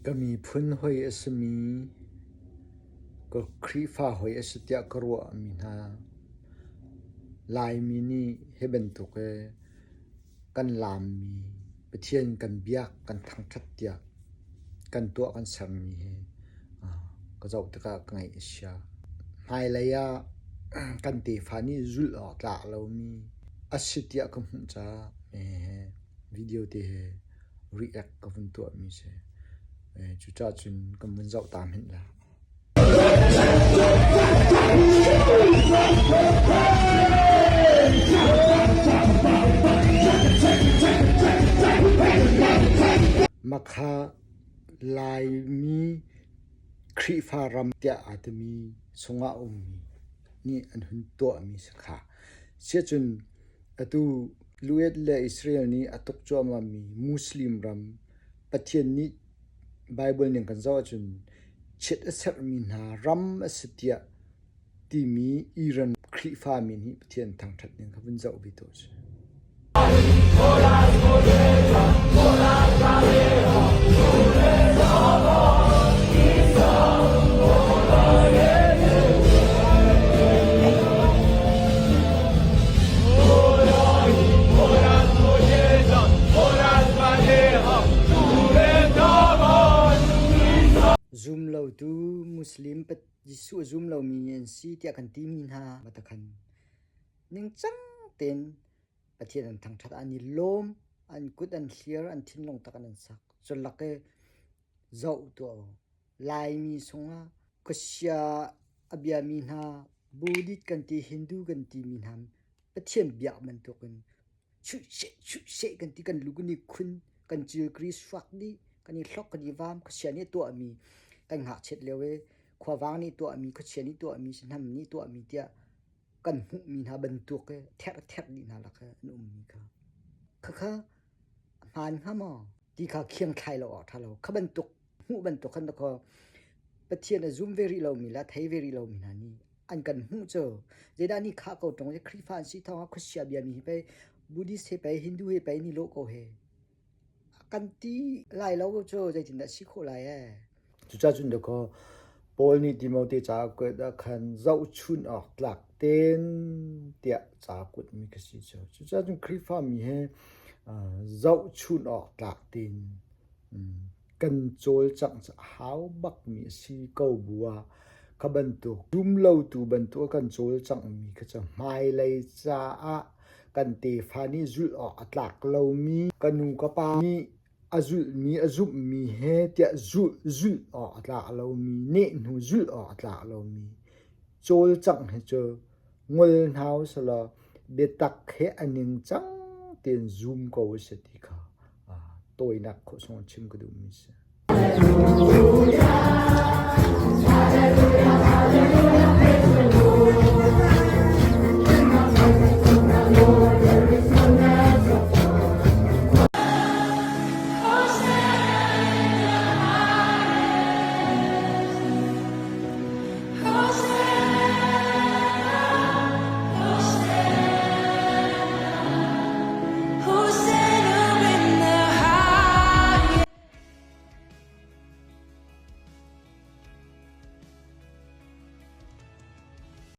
Ka miphun hawi a simi ka Khrihfa hawi a si tiah ka ruahmi hna Laimi nih hi bantuk hi kan laammi Pathian kan biak kan thangṭhat tiah kan tuah kan sermi hi ka zoh tikah ka ngaih a chia. Hmailei ah kan tefa nih zulh awk tlak lomi a si tiah ka hmuh caah video te hi react ka vun tuahmi si. Cucaah cun kan vun zoh ta hmanh la. Makha Laimi Khrihfa ram tiah aa timi chungah a ummi nih an hun tuahmi si kha. Siahcun atu Luet le Israel nih a tuk cuahmahmi Muslim ram Pathian nih Baibal ning kan zoh ahcun chiat a serhmi hna ram a si tiah timi Iran Khrihfami nih Pathian thangṭhat ning kha vun zoh ve tuah u sih. Zumlotu Muslim Jesuh a zum lomi an si tiah kan timi hna matakhan ningcang tein Pathian an thangṭhat an i lawm an kut an hliar an thinlung tak an sak culak i zoh tuah u Laimi sungah khuasia a biami hna Buddhist kan ti Hindu kan timi hna Pathian biak bantukin chuhseh chuhseh kan ti kan lu kan i khun kan cilkri suak dih kan i hlok kan i vam khuachia nih tuahmi kan ngakchiat lio i khuavang nih tuahmi khuachia nih tuahmi sahnam nih tuahmi tiah kan hmuhmi hna bantuk i therh dih hna lak i an ummi kha khakha hmaan hnga maw ti kha khiangthlai lo awk ṭha lo kha bantuk hmuh bantuk khan dakaw Pathian a zum ve rih lomi le a thei ve rih lomi hna nih an kan hmuh cu zeidah nih khah ko ṭung Khrihfa an si thawng ah khuachia biami hi pei Buddhist he pei Hindu he pei ni lawh ko he kan ti lai lo cu zeitindah si khawh lai ee Cucaah cun dakaw Paul nih Timote ca a kuat ah khan zohchun awk tlak tein tiah ca a kuatmi kha si cu. Cucaah cun Khrihfa mi he zohchun awk tlak tein kan cawlcangh cu a hau bakmi a si ko bu ah kha bantuk zumlotu bantuk a kan cawlcanghmi kha cu hmailei caah kan tefa nih zulh awk a tlak lomi ka nu ka pa nih a zulhmi a zumhmi he tiah zulh zulh awk a tlak lomi nehhnu zulh awk a tlak lomi cawlcangh hi cu ngol hna usalaw biatak he a ningcang tein zum ko a si ti kha tawinak khawh chung chim ka duhmi a si.